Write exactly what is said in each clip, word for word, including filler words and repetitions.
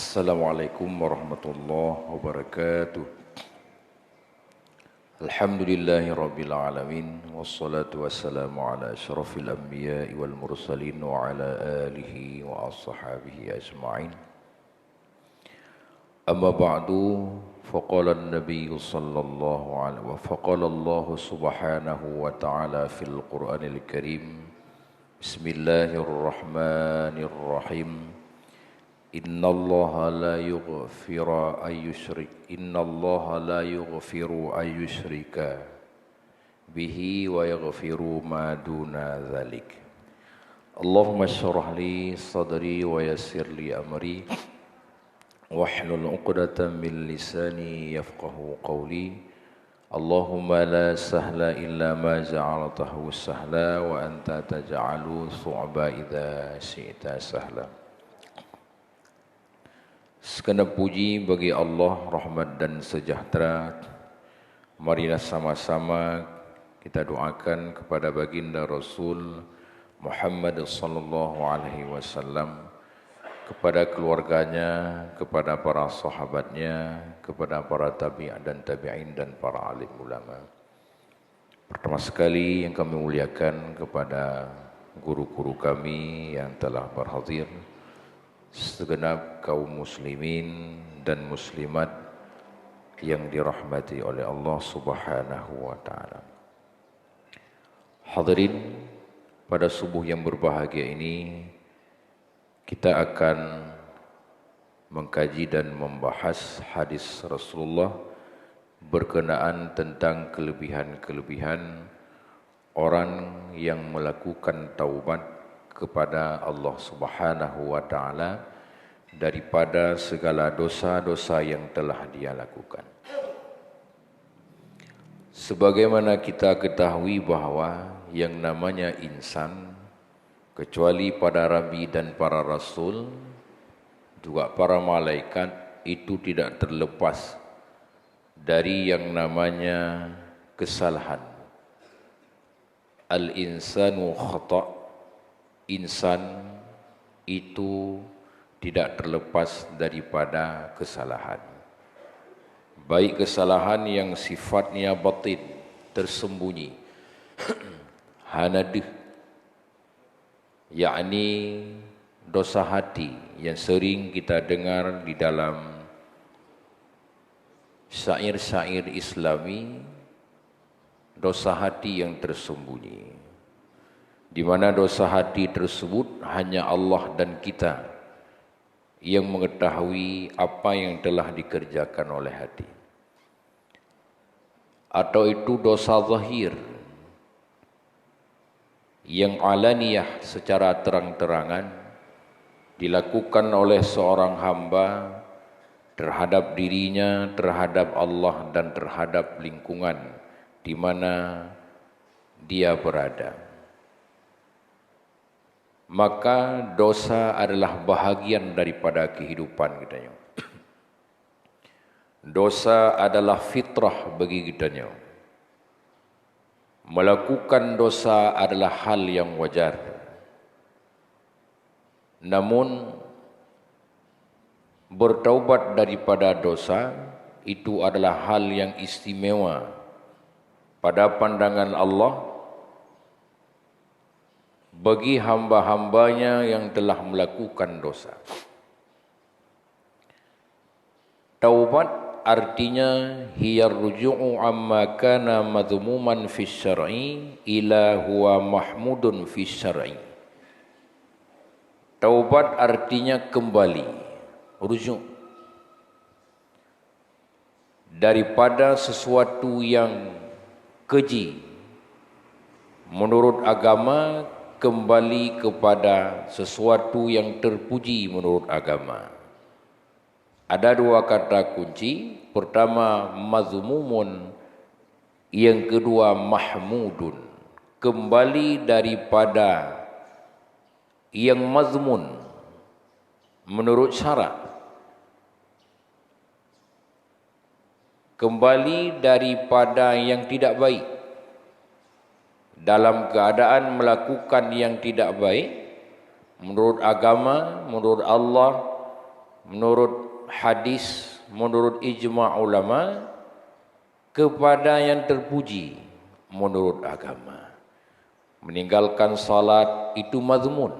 Assalamualaikum warahmatullahi wabarakatuh. Alhamdulillahirabbil alamin, wassalatu wassalamu ala asyrafil anbiya'i wal mursalin wa ala alihi wa ashabihi ajma'in. Amma ba'du, faqala an-nabiyyu sallallahu alaihi wa faqala Allahu subhanahu wa ta'ala fil Qur'anil Karim, Bismillahirrahmanirrahim. Innallaha la yughfiru ayyushrik, innallaha la yughfiru ayyushrika bihi wa yaghfiru ma duna dzalik. Allahumma syrah li sadri wa yassir li amri wahlul 'uqdatam min lisani yafqahu qawli. Allahumma la sahla illa ma ja'altahu sahla wa anta taj'alu su'ba idza syi'ta sahla. Segenap puji bagi Allah, rahmat dan sejahtera. Marilah sama-sama kita doakan kepada baginda Rasul Muhammad sallallahu alaihi wasallam, kepada keluarganya, kepada para sahabatnya, kepada para tabi' dan tabi'in dan para alim ulama. Pertama sekali yang kami muliakan kepada guru-guru kami yang telah berhadir, segenap kaum muslimin dan muslimat yang dirahmati oleh Allah Subhanahu wa taala. Hadirin, pada subuh yang berbahagia ini, kita akan mengkaji dan membahas hadis Rasulullah berkenaan tentang kelebihan-kelebihan orang yang melakukan taubat kepada Allah Subhanahu wa taala daripada segala dosa-dosa yang telah dia lakukan. Sebagaimana kita ketahui bahwa yang namanya insan, kecuali para nabi dan para rasul, juga para malaikat, itu tidak terlepas dari yang namanya kesalahan. Al-insanu khata', insan itu tidak terlepas daripada kesalahan. Baik kesalahan yang sifatnya batin, tersembunyi, hana deuh, yakni dosa hati yang sering kita dengar di dalam syair-syair Islami, dosa hati yang tersembunyi, di mana dosa hati tersebut hanya Allah dan kita yang mengetahui apa yang telah dikerjakan oleh hati. Atau itu dosa zahir yang alaniyah, secara terang-terangan dilakukan oleh seorang hamba terhadap dirinya, terhadap Allah, dan terhadap lingkungan di mana dia berada. Maka dosa adalah bahagian daripada kehidupan kita nyoe. Dosa adalah fitrah bagi kita nyoe. Melakukan dosa adalah hal yang wajar. Namun, bertaubat daripada dosa itu adalah hal yang istimewa pada pandangan Allah bagi hamba-hamba-Nya yang telah melakukan dosa. Taubat artinya hiyar ruju'u amma kana madhmuman fis syar'i ila huwa mahmudun fis syar'i. Taubat artinya kembali, rujuk, daripada sesuatu yang keji menurut agama kembali kepada sesuatu yang terpuji menurut agama. Ada dua kata kunci, pertama mazmumun, yang kedua mahmudun. Kembali daripada yang mazmun menurut syarak, kembali daripada yang tidak baik, dalam keadaan melakukan yang tidak baik menurut agama, menurut Allah, menurut hadis, menurut ijma ulama, kepada yang terpuji menurut agama. Meninggalkan salat itu mazmun.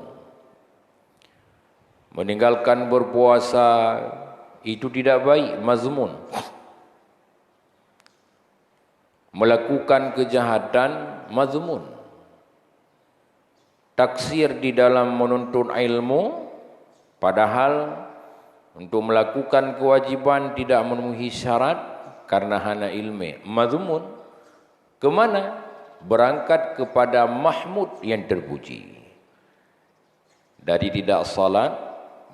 Meninggalkan berpuasa itu tidak baik, mazmun. Melakukan kejahatan, mazmun. Taksir di dalam menuntut ilmu, padahal untuk melakukan kewajiban tidak memenuhi syarat karena hana ilmu, mazmun. Kemana? Berangkat kepada mahmud yang terpuji. Dari tidak salat,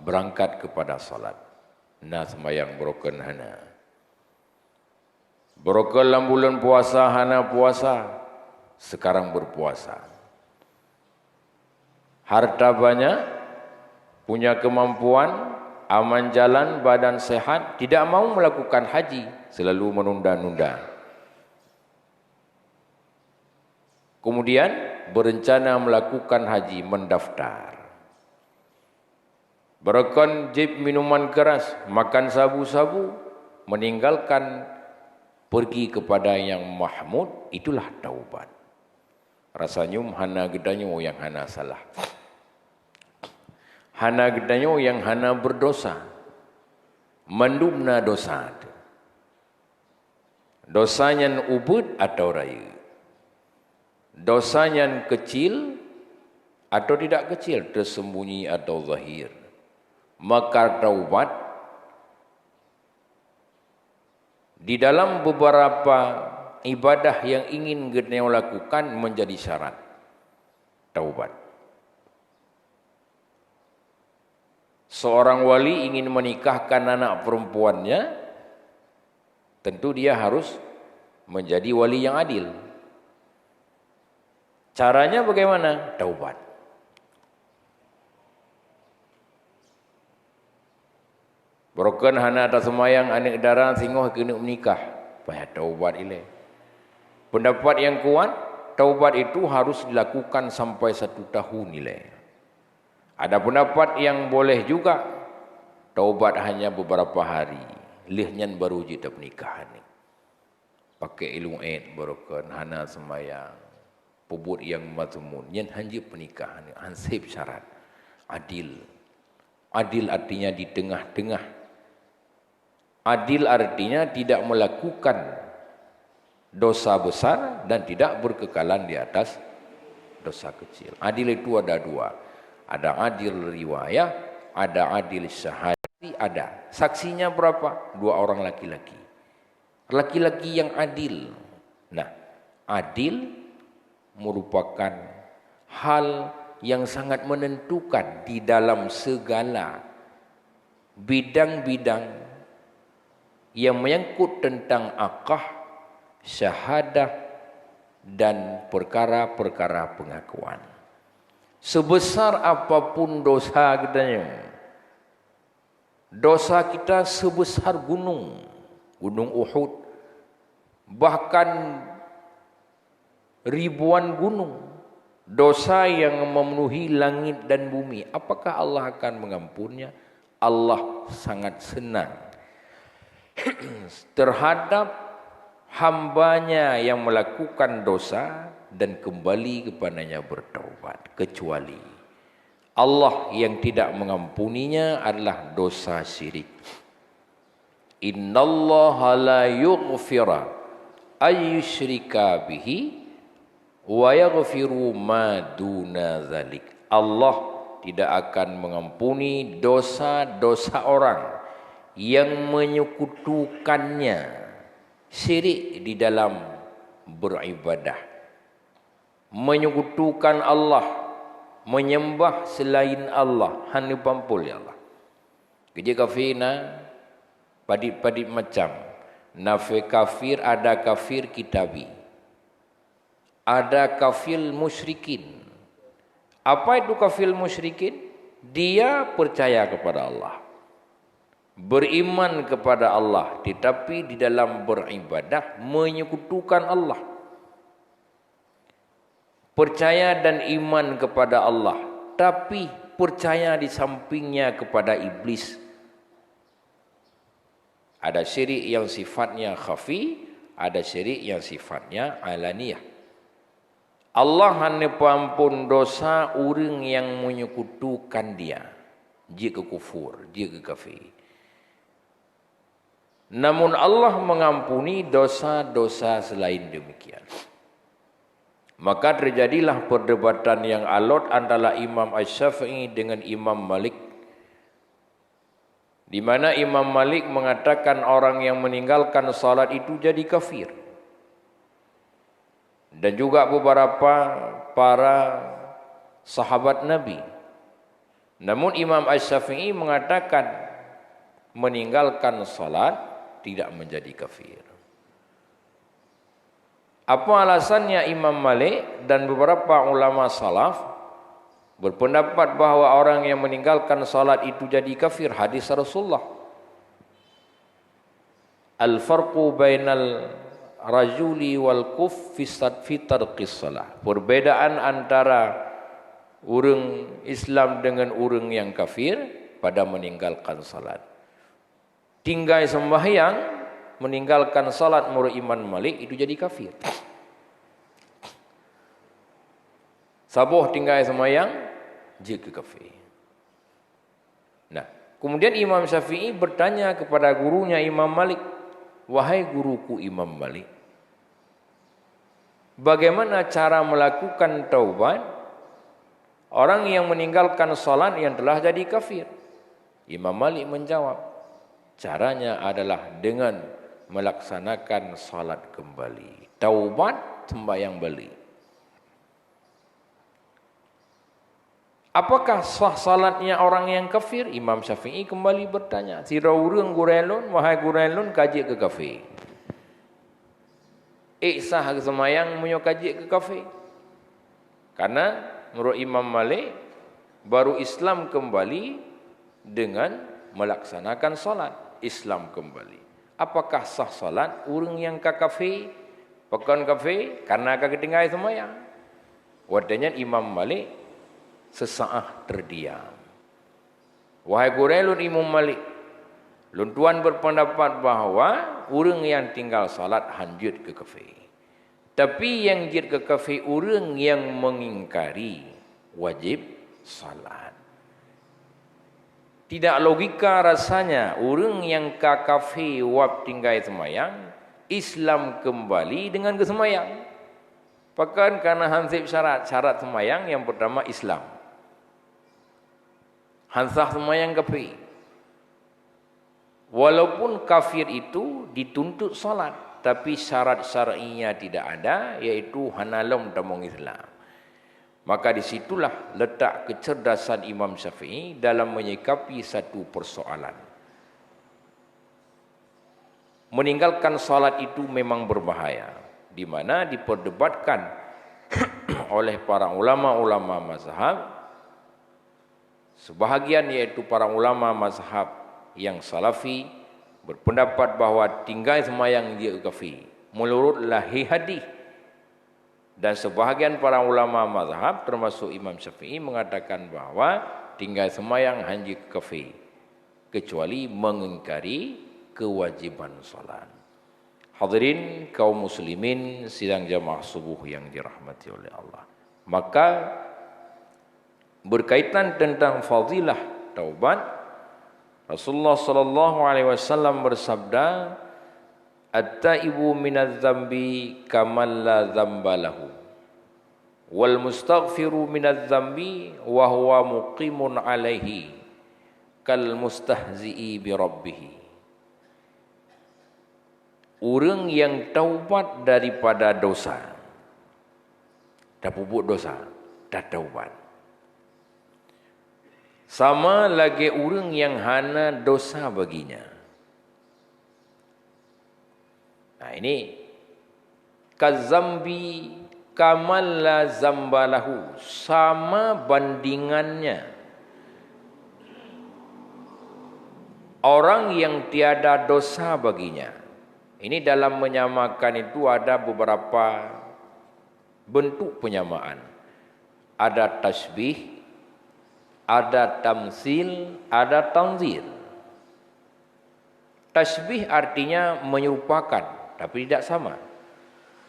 berangkat kepada salat. Na sembahyang beurukon hana. Beurukon lam buleuen puasa hana puasa, sekarang berpuasa. Harta banyak, punya kemampuan, aman jalan, badan sehat, tidak mau melakukan haji, selalu menunda-nunda. Kemudian berencana melakukan haji, mendaftar. Beurukon jieb minuman keras, makan sabu-sabu, meninggalkan pergi kepada yang mahmud, itulah taubat. Rasa nyoe hana geutanyoe nyang hana salah. Hana geutanyoe nyang hana berdosa. Mandum na dosa teuh. Dosa nyan ubit atau rayeuk. Dosa nyan kecil atau tidak kecil, tersembunyi atau zahir. Maka taubat di dalam beberapa ibadah yang ingin geutanyoe lakukan menjadi syarat taubat. Seorang wali ingin menikahkan anak perempuannya, tentu dia harus menjadi wali yang adil. Caranya bagaimana? Taubat. Beurukon hana taseumayang aneuk dara singoh keuneuk meunikah, payah taubat ilée. Pendapat yang kuat, taubat itu harus dilakukan sampai satu tahun ilée. Ada pendapat yang boleh juga, taubat hanya beberapa hari, lheueh nyan baru jeuet tapeunikah aneuk. Pakai ilung ét beurukon, hana seumayang, peubuet nyang mazmun, nyan hana jeuet peunikah aneuk, han sép syarat. Adil. Adil artinya di tengah-tengah. Adil artinya tidak melakukan dosa besar dan tidak berkekalan di atas dosa kecil. Adil itu ada dua. Ada adil riwayah, ada adil syahadi, ada. Saksinya berapa? Dua orang laki-laki. Laki-laki yang adil. Nah, adil merupakan hal yang sangat menentukan di dalam segala bidang-bidang yang menyangkut tentang akah, syahadah, dan perkara-perkara pengakuan. Sebesar apapun dosa geutanyoe, dosa kita sebesar gunung, Gunung Uhud, bahkan ribuan gunung, dosa yang memenuhi langit dan bumi, apakah Allah akan mengampunnya? Allah sangat senang terhadap hamba-Nya yang melakukan dosa dan kembali kepada-Nya bertaubat, kecuali Allah yang tidak mengampuninya adalah dosa syirik. Innallaha la yaghfiru ayyusyrika bihi wa yaghfiru ma duna dzalik. Allah tidak akan mengampuni dosa-dosa orang yang menyekutukannya syirik di dalam beribadah. Menyekutukan Allah, menyembah selain Allah, hana pampol ya Allah. Keujeuet kafir na padit-padit macam. Na kafir, ada kafir kitabi. Ada kafir musyrikin. Apa itu kafir musyrikin? Dia percaya kepada Allah. Beriman kepada Allah, tetapi di dalam beribadah menyekutukan Allah. Percaya dan iman kepada Allah, tapi percaya di sampingnya kepada iblis. Ada syirik yang sifatnya khafi, ada syirik yang sifatnya alaniyah. Allah hana peuampon dosa ureuëng nyang menyekutukan Dia, jeuet keu kufur, jeuet keu kafé. Namun Allah mengampuni dosa-dosa selain demikian. Maka terjadilah perdebatan yang alot antara Imam Asy-Syafi'i dengan Imam Malik, di mana Imam Malik mengatakan orang yang meninggalkan salat itu jadi kafir. Dan juga beberapa para sahabat Nabi. Namun Imam Asy-Syafi'i mengatakan meninggalkan salat tidak menjadi kafir. Apa alasannya Imam Malik dan beberapa ulama salaf berpendapat bahwa orang yang meninggalkan salat itu jadi kafir? Hadis Rasulullah. Al-farqu bainal rajuli wal kuf fi sad-, fi tarkis salah. Perbedaan antara ureuëng Islam dengan ureuëng yang kafir pada meninggalkan salat. Tinggai sembahyang, meninggalkan salat menurut Imam Malik itu jadi kafir. Saboh tinggai sembahyang, jeuet keu kafé. Nah, kemudian Imam Syafi'i bertanya kepada gurunya Imam Malik, "Wahai guruku Imam Malik, bagaimana cara melakukan taubat orang yang meninggalkan salat yang telah jadi kafir?" Imam Malik menjawab, "Caranya adalah dengan melaksanakan salat kembali." Taubat, sembahyang balik. Apakah sah salatnya orang yang kafir? Imam Syafi'i kembali bertanya, "Sidroe ureuëng gurée lôn, wahai gurée lôn, ka jeuet keu kafé. Ék sah geuseumayang meunyoe ka jeuet keu kafé?" Karena menurut Imam Malik, baru Islam kembali dengan melaksanakan salat. Islam kembali. Apakah sah salat ureuëng nyang ka kafé? Pakon kafé? Karena ka geutinggai seumayang. Watée nyan Imam Malik seusaah terdiam. "Wahai gurée lôn Imam Malik, lôn tuan berpendapat bahwa ureuëng nyang tinggal salat han jeuet keu kafé. Tapi nyang jeuet keu kafé ureuëng nyang mengingkari wajib salat. Tidak logika rasanya ureuëng nyang ka kafé wab tinggai seumayang, Islam kembali dengan geuseumayang. Pakon? Karena han seb syarat. Syarat seumayang yang pertama Islam. Han sah seumayang kafé. Walaupun kafir itu dituntut salat, tapi syarat syar'inya tidak ada, yaitu hana lom tamong Islam." Maka di situlah letak kecerdasan Imam Syafi'i dalam menyikapi satu persoalan. Meninggalkan salat itu memang berbahaya, di mana diperdebatkan oleh para ulama-ulama mazhab. Sebahagian, yaitu para ulama mazhab yang salafi, berpendapat bahwa tinggai seumayang jeuet keu kafé, menurut lahé hadis. Dan sebahagian para ulama mazhab, termasuk Imam Syafi'i, mengatakan bahwa tinggai seumayang han jeuet keu kafé, kecuali mengingkari kewajiban salat. Hadirin kaum muslimin sidang jamaah subuh yang dirahmati oleh Allah. Maka, berkaitan tentang fadilah taubat, Rasulullah sallallahu alaihi wasallam bersabda, "At-taibu minadz dzambi kaman la dzamba lahu, wal mustaghfiru minadz dzambi wa huwa muqimun alaihi, kal mustahzi'i bi rabbih." Ureuëng nyang taubat daripada dosa, tapeubuet dosa, tataubat, sama lagée ureuëng nyang hana dosa baginya. Nah, ini, kadzambi kaman la dzamba lahu, sama bandingannya orang yang tiada dosa baginya. Ini dalam menyamakan itu ada beberapa bentuk penyamaan. Ada tasybih, ada tamtsil, ada tanzir. Tasyibih artinya menyerupakan, tapi tidak sama.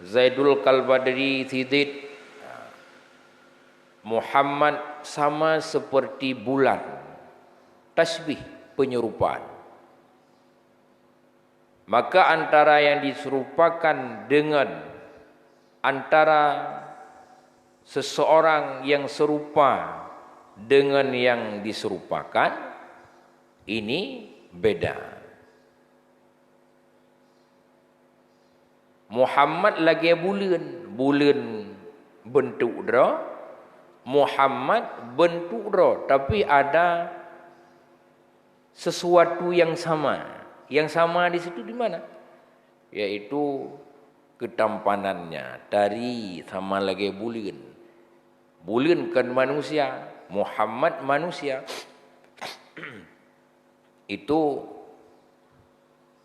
Zaidul kal badri, si Zaid, Muhammad sama seperti bulan. Tasyibih, penyerupaan. Maka antara yang diserupakan dengan, antara seseorang yang serupa dengan yang diserupakan, ini beda. Muhammad lagée buleuen, buleuen beuntuk droe, Muhammad beuntuk droe, tapi ada sesuatu yang sama. Yang sama di situ di mana? Yaitu ketampanannya, tari sama lagée buleuen. Buleuen kan manusia, Muhammad manusia. Itu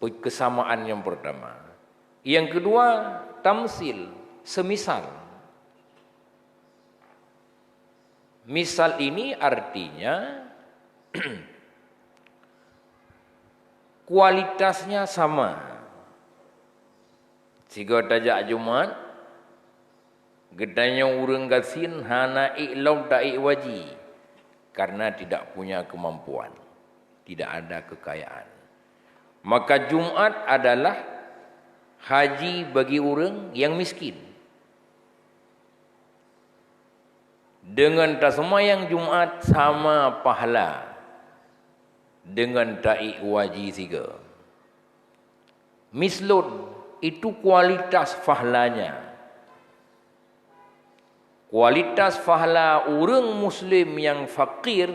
pe-, kesamaan yang pertama. Yang kedua, tamsil, semisal. Misal ini artinya kualitasnya sama. Sigoe tajak Jumat, geutanyoe ureuëng gasien hana ék lom ta-ék waji karena tidak punya kemampuan, tidak ada kekayaan. Maka Jumat adalah haji bagi ureuëng yang miskin. Deungon taseumayang Jumat sama pahala deungon ta-ék waji sigoe. Mislon, itu kualitas pahalanya. Kualitas pahala ureuëng muslim yang fakir,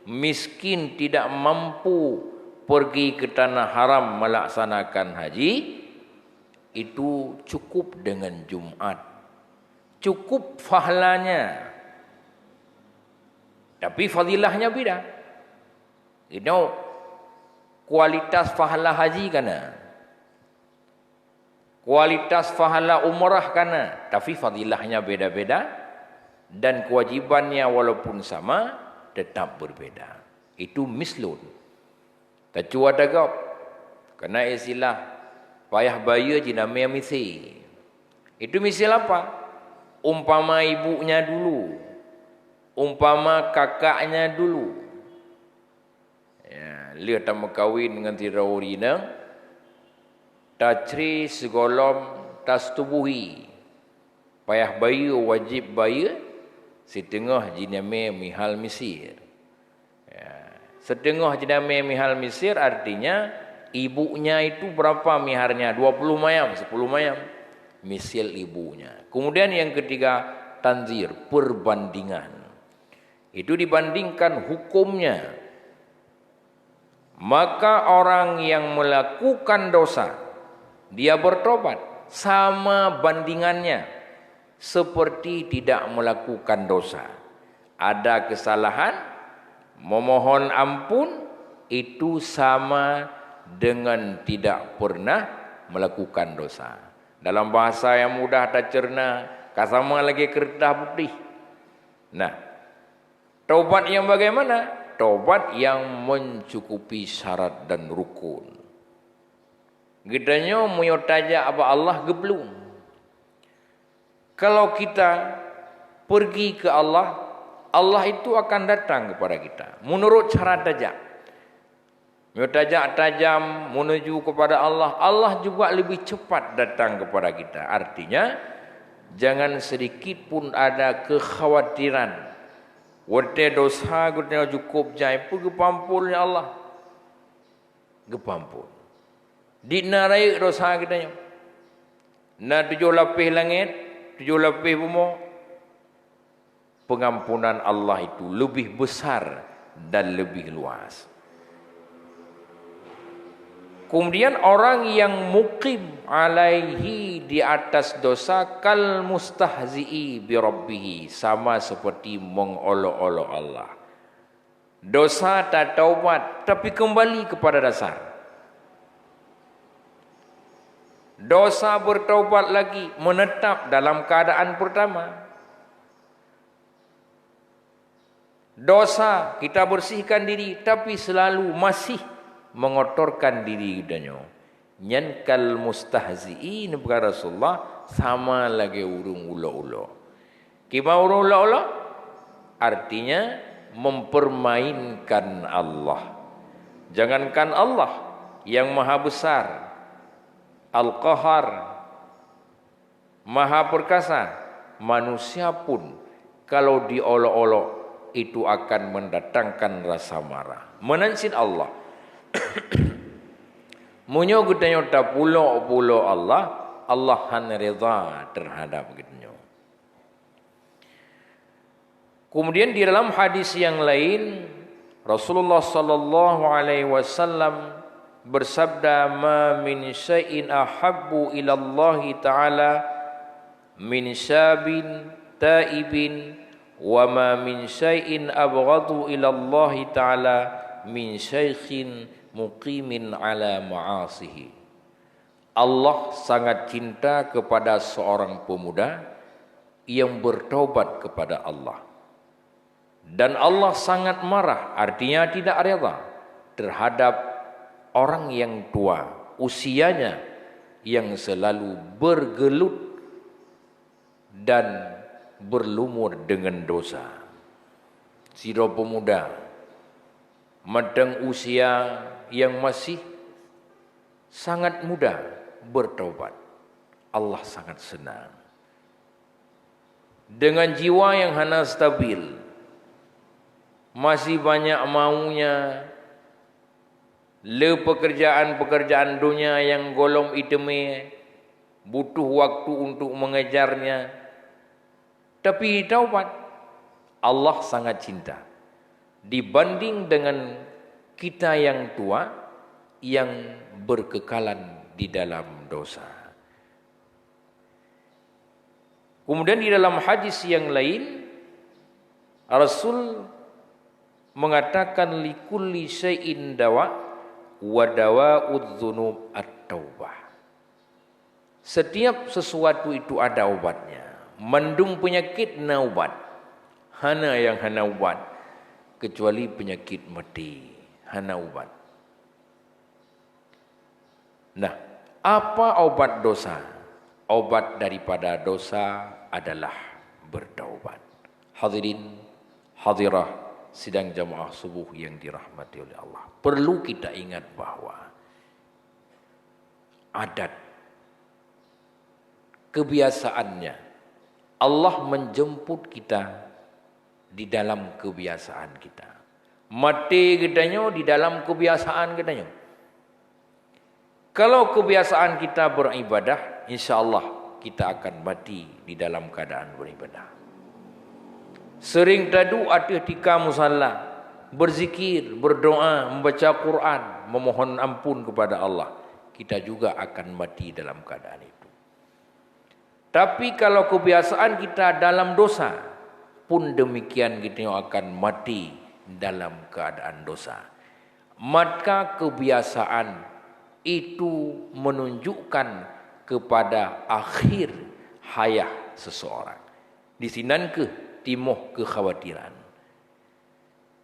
miskin, tidak mampu pergi ke tanah haram melaksanakan haji, itu cukup dengan Jumat. Cukup pahalanya. Tapi fadilahnya beda. Inoe kualitas pahala haji kana. Kualitas pahala umrah kana, tapi fadilahnya beda-beda dan kewajibannya walaupun sama, tetap berbeda. Itu mislon. Tacuba tagap. Kana istilah payah bayeue jinamé misil. Itu misil apa? Umpama ibunya dulu, umpama kakaknya dulu. Ya, lheueh tameukawen ngon sidroe ureuëng inong, tacre sigohlom tasetubuhi. Payah bayeue, wajéb bayeue, siteungoh jinamé mihal misil. Ya, siteungoh jinamé mihal misil artinya ibunya itu berapa miharnya? Dua puluh mayam, sepuluh mayam misil ibunya. Kemudian yang ketiga, tanzir, perbandingan. Itu dibandingkan hukumnya. Maka orang yang melakukan dosa, dia bertobat, sama bandingannya seperti tidak melakukan dosa. Ada kesalahan, memohon ampun, itu sama dengan tidak pernah melakukan dosa. Dalam bahasa yang mudah tacerna, ka sama lagée keureutah putéh. Nah, taubat yang bagaimana? Taubat yang mencukupi syarat dan rukun. Geutanyoe meunyoe tajak bak Allah geuplueng. Kalau kita pergi ke Allah, Allah itu akan datang kepada kita menurut cara tajak. Meunyoe tajak tajam menuju kepada Allah, Allah juga lebih cepat datang kepada kita. Artinya, jangan sedikit pun ada kekhawatiran. Watée dosa geutanyoe cukup jai, peue geupeuampôn lé Allah. Geupeuampôn. Di na rayeuk dosa geutanyoe. Na tujoh lapéh langét, tujoh lapéh bumoe. Pengampunan Allah itu lebih besar dan lebih luas. Kemudian orang yang mukim alaihi di atas dosa kal mustahzi'i bi rabbih, sama seperti mengolok-olok Allah. Dosa tataubat, tapi kembali kepada dasar. Dosa bertaubat lagi, menetap dalam keadaan pertama. Dosa, kita bersihkan diri, tapi selalu masih mengotorkan diri geutanyoe. Nyan kal mustahzi'in, peugah Rasulullah, sama lagée ureuëng ulok-ulok. Kiban ureuëng ulok-ulok? Artinya mempermainkan Allah. Jangankan Allah yang maha besar, Al-Qahar, Maha Perkasa, manusia pun kalau diolok-olok, itu akan mendatangkan rasa marah. Meunan cit Allah. Meunyoe geutanyoe tapulok-pulok Allah, Allah hana ridha terhadap geutanyoe. Kemudian di dalam hadis yang lain, Rasulullah sallallahu alaihi wasallam bersabda, "Ma min syai'in ahabbu ilallahi ta'ala min syabin taibin, wa ma min syai'in abghadu ilallahi ta'ala min syaikhin muqimin ala ma'asihi." Allah sangat cinta kepada seorang pemuda yang bertaubat kepada Allah. Dan Allah sangat marah, artinya tidak reda, terhadap orang yang tua usianya yang selalu bergelut dan berlumur dengan dosa. Sidroe pemuda, mantong usia yang masih sangat muda, bertaubat. Allah sangat senang. Dengan jiwa yang hana stabil, masih banyak maunya, le pekerjaan-pekerjaan dunia yang gohlom iteumé butuh waktu untuk mengejarnya. Tapi taubat, Allah sangat cinta dibanding dengan kita yang tua yang berkekalan di dalam dosa. Kemudian di dalam hadis yang lain, Rasul mengatakan, "Likulli syai'in dawa, wa dawa'udz dzunub at-taubah." Setiap sesuatu itu ada obatnya. Mandum penyakit na ubat. Hana yang hana ubat, kecuali penyakit maté. Hana ubat. Nah, apa obat dosa? Obat daripada dosa adalah bertaubat. Hadirin, hadirah sidang jamaah subuh yang dirahmati oleh Allah. Perlu kita ingat bahwa adat, kebiasaannya, Allah menjemput kita di dalam kebiasaan kita. Maté geutanyoe di dalam kebiasaan geutanyoe. Kalau kebiasaan kita beribadah, insya Allah kita akan mati di dalam keadaan beribadah. Sering taduek ateueh tika musalla, berzikir, berdoa, membaca Quran, memohon ampun kepada Allah, kita juga akan mati dalam keadaan itu. Tapi kalau kebiasaan kita dalam dosa, pun demikian geutanyoe akan mati dalam keadaan dosa. Maka kebiasaan itu menunjukkan kepada akhir hayah seseorang. Di sinan keuh timoh kekhawatiran.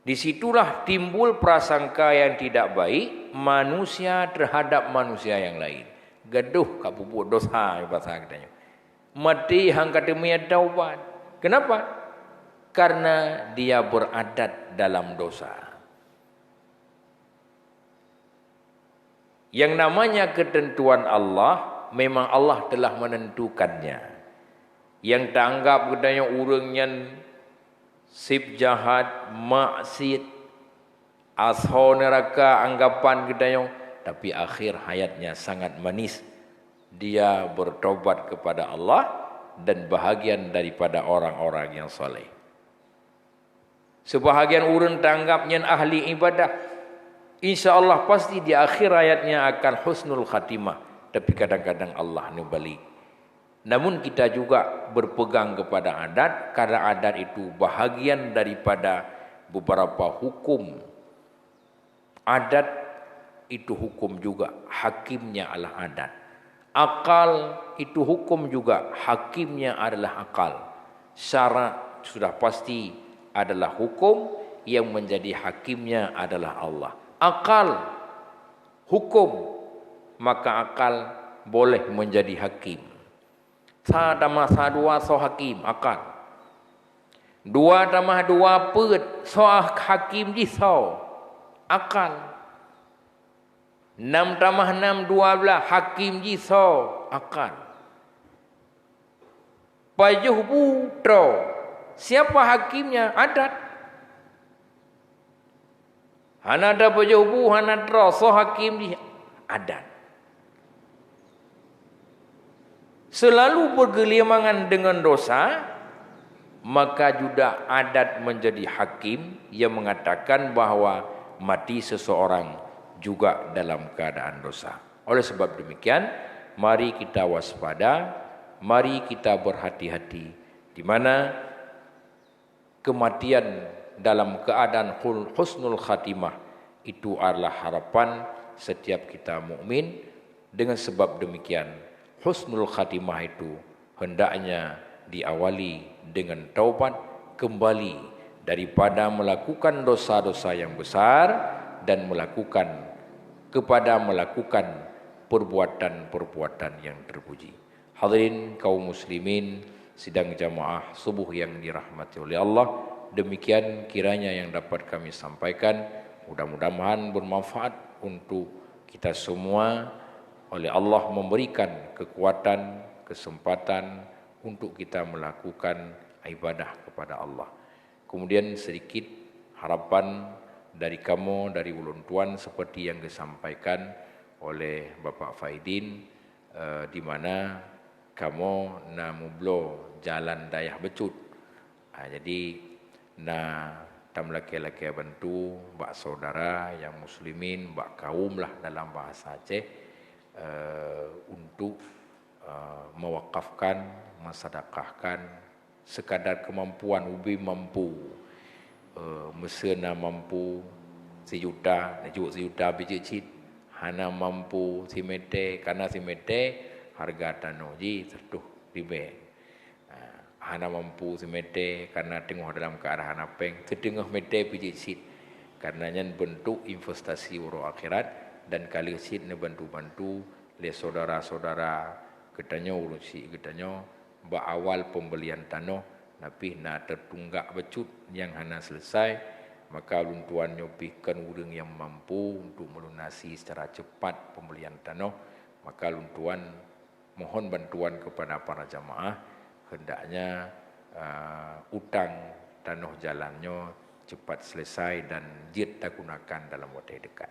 Di situlah timbul prasangka yang tidak baik manusia terhadap manusia yang lain. Gadoh ka peubuet dosa, bahasa geutanyoe. Maté han ka teumé taubat. Kenapa? Karena dia beradat dalam dosa. Yang namanya ketentuan Allah, memang Allah telah menentukannya. Yang taanggap geutanyoe ureuëng nyan seb jahat, maksiet, asoe neuraka anggapan geutanyoe, tapi akhir hayatnya sangat manis. Dia bertobat kepada Allah dan bahagian daripada orang-orang yang saleh. Seubahagian ureuëng taanggap nyan ahli ibadah. Insya Allah pasti di akhir hayatnya akan husnul khatimah. Tapi kadang-kadang Allah neubalik. Namun kita juga berpegang kepada adat, karena adat itu bahagian daripada beberapa hukum. Adat itu hukum juga, hakimnya adalah adat. Akal itu hukum juga, hakimnya adalah akal. Syarak sudah pasti adalah hukum, yang menjadi hakimnya adalah Allah. Akal hukum, maka akal boleh menjadi hakim. Sa tamah sa dua soe hakim, akal. Dua tamah dua peuet soe hakim jih, soe, akal. Nam tamah nam dua blaih, hakim jih soe, akal. Pajoh bu, troe, siapa hakimnya? Adat. Hana tapajoh bu, hana troe, soe hakim jih? Adat. Selalu bergelimpangan dengan dosa, maka juga adat menjadi hakim yang mengatakan bahwa mati seseorang juga dalam keadaan dosa. Oleh sebab demikian, mari kita waspada, mari kita berhati-hati, di mana kematian dalam keadaan hul-, husnul khatimah itu adalah harapan setiap kita mukmin. Dengan sebab demikian, husnul khatimah itu hendaknya diawali dengan taubat, kembali daripada melakukan dosa-dosa yang besar dan melakukan, kepada melakukan perbuatan-perbuatan yang terpuji. Hadirin kaum muslimin, sidang jamaah subuh yang dirahmati oleh Allah, demikian kiranya yang dapat kami sampaikan. Mudah-mudahan bermanfaat untuk kita semua. Oleh Allah memberikan kekuatan, kesempatan untuk kita melakukan ibadah kepada Allah. Kemudian sedikit harapan dari kamoe, dari ulôn tuan, seperti yang disampaikan oleh Bapak Faidin, eh, di mana kamoe na meubloe jalan dayah bacut. Ah, jadi na tameulakée-lakée bantu bak saudara nyang muslimin, bak kaum lah dalam bahasa Aceh, eh, untuk, eh, mewakafkan, mensedekahkan sekadar kemampuan, ubé mampu. Eh, meuseu na mampu sijuta, neujok sijuta pih jeuet cit. Hana mampu simètè, karena simètè hareuga tanoh jih siratoh ribèe. Ha, hana mampu simètè karena teungoh dalam keuadaan hana pèng, siteungoh mètè pih jeuet cit. Karena nyan beuntuk investasi uroe akhirat, dan ka lheueh cit neubantu-bantu lé syedara-syedara geutanyoe, ureueng syik geutanyoe, bak awal pembelian tanoh, na pih na teutunggak bacut nyang hana selesai, maka ulôn tuan nyoe pih kon ureueng nyang mampu untuk melunasi secara cepat pembelian tanoh, maka ulôn tuan mohon bantuan kepada para jamaah, hendaknya, ah, utang tanoh jalan nyoe cepat selesai dan jeuet tagunakan dalam watèe dekat.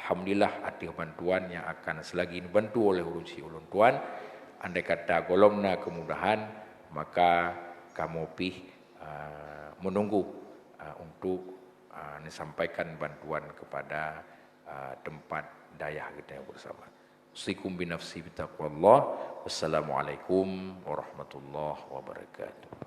Alhamdulillah, ateueh bantuan nyang akan seulagi neubantu oleh ureueng syik ulôn tuan. Andai kata gohlom na keumudahan, maka kamoe pih, ah, meununggu, ah, untuk, ah, neusampaikan bantuan kepada, ah, teumpat dayah geutanyoe bersama. Usikum binafsi bitaqwallah. Wassalamualaikum warahmatullahi wabarakatuh.